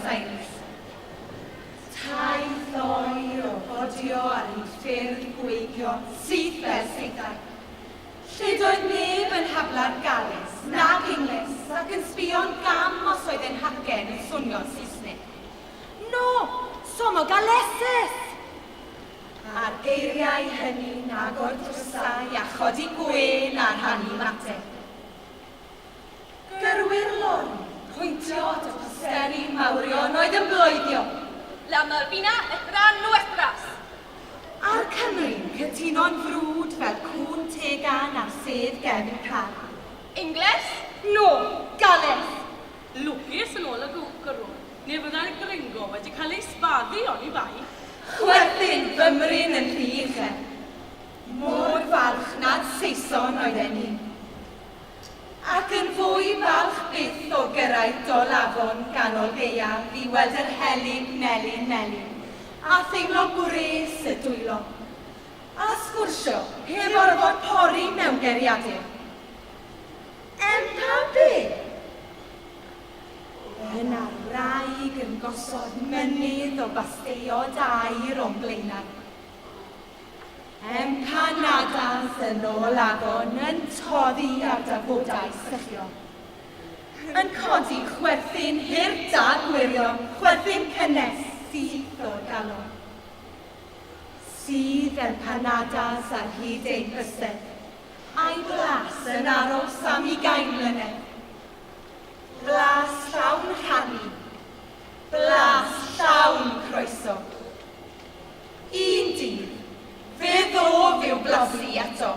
Buenos Aires. Taith oer o bodio ar hyd ffyrdd gweigion syth fel saethau. Lle doedd neb yn habla'r Gales nag Ingles ac yn sbïo'n gam os oedd ein hacen yn swnio'n Saesneg. No, somo Galeses! A'r geiriau hynny'n agor drysau a chodi gwên a rhannu mate. Gyrwyr lori, pwyntio at y posteri mawrion oedd yn bloeddio. La Malvina estará nuestras! A'r Cymry'n cytuno'n frwd fel cŵn tegan ar sedd gefn car. Ingles? No, Gales! Lwcus yn ôl y gyrrwr, neu fyddai'r gringo wedi cael ei sbaddu oni bai. Chwerthin fymryn yn rhy uchel. Mor falch nad Saeson oedden ni. Ac yn fwy balch byth o gyrraedd Dol Afon ganol gaeaf i weld yr helyg melyn melyn, a theimlo gwres y dwylo. A sgwrsio, heb orfod pori mewn geiriadur. Em pa be? Yna'r wraig yn gosod mynydd o basteiod aur o'm blaenau. Empanadas yn ôl afon yn toddi ar dafodau sychion. Yn codi chwerthin hurt a gwirion, chwerthin cynnes syth o'r galon. Sydd empanadas ar hyd ein bysedd, a'i blas yn aros am ugain mlynedd. Blas llawn rhannu, blas llawn croeso. Un dydd, fe ddof i'w blasu eto.